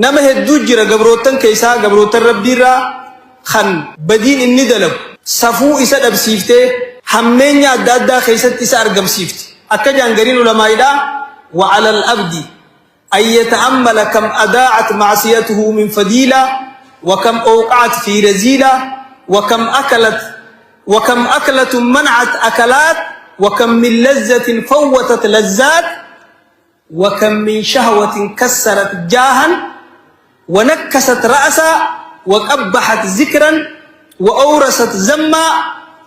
Nama hedduu jira gabroottan keessaa, gabroottan Rabbiirraa, kan badiin inni dalagu safuu isa dhabsiiftee hammeenya adda addaa keessatti isa argamsiifti. Akka jaan gariin ulamaa'idhaa, wa alal abdi an yata'ammala kam adaa'at ma'siyatuhu min fadiila wa kam awqa'at fi raziila wa kam akalat wa kam aklatun man'at akalaat wa kam min lazzatin fawwatat lazzaat wa kam min shahwatin kassarat jaahan wa nakkasat ra'sa wa qabbahat zikran wa awrasat zamma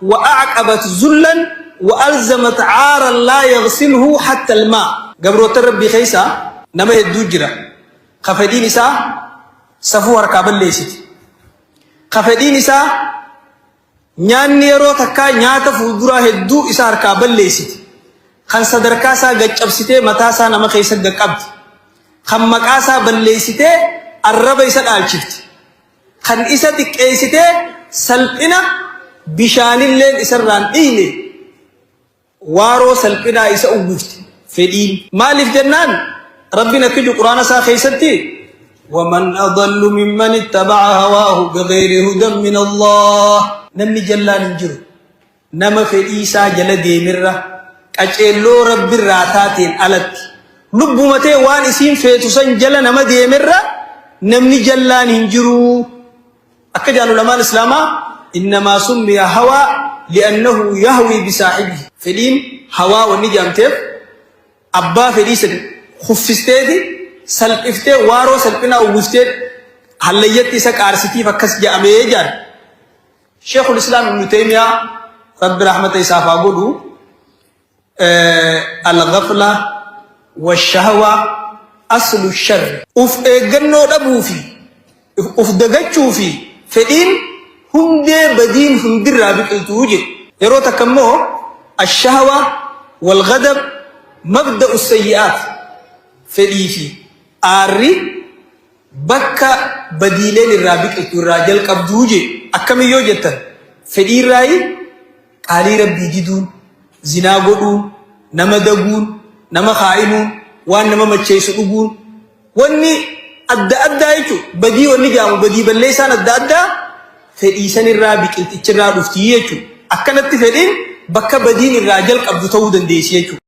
wa a'qabat zullan wa alzamat 'aaran laa yaghsilhu hatta al-maa. Gabroottan Rabbii keessa nama hedduu jira ka fedhiin isaa safuu harkaa balleessiti. Ka fedhiin isaa Nyaanni yeroo takkaa nyaata fuulduraa hedduu isa harkaa balleessiti. Kan sadarkaa isaa gad cabsitee mataa isaa nama keessa gad qabdi. Kan maqaa isaa balleessitee arraba isa dhaalchifti. Kan isa xiqqeessitee salphina bishaanilleen isarraan dhiyne Waaroo salphinaa isa uwwifti fedhiin. Maaliif jennaan Rabbiin akki jedhu Qur'aana isaa keessatti, Waman adallu mimman ittaba'a hawaahu bighayri hudan min Allaah. Namni jallaan hin jiru nama fedhii isaa jala deemerra, qaceelloo Rabbirraa taateen alatti. Lubbuma tee waan isiin feetu san jala nama deemerra namni jallaan hin jiru. Akka jedhan ulamaan Islaamaa, innamaa summiya hawaa li'annahu yahwii bisaahibihi. Fedhiin hawaa wanni jedhamteef abbaa fedhii san kuffisteeti salphiftee waaroo salphinaa uwwiftee hallayyatti isa qaarsitiif akkas jedhamee jedhan. Sheekhul Islaam Ibnu Taymiyaa Rabbi rahmata isaaf haa godhu. Al-ghafla wash-shahwa aslu sharri. Uf eeggannoo dhabuu fi uf dagachuu fi fedhiin hundee badiin hundirraa biqiltuu jedhe. Yeroo takka immoo ash-shahwa wal-ghadab mabda'u sayyi'aat, fedhii fi aarri bakka badiileen irraa biqiltu, irraa jalqabduu jedhe. Akkamiin yoo jettan, fedhiirraayi qaalii Rabbii diduun, zinaa godhuun, nama daguun, nama khaa'inuun, waan nama macheessu dhuguun, wanni adda addaa jechuun badii wanni jaamu badii balleessaan adda addaa fedhii sanirraa biqiltichirraa dhuftii jechuudha. Akkanatti fedhiin bakka badiin irraa jalqabdu ta'uu dandeessi jechuudha.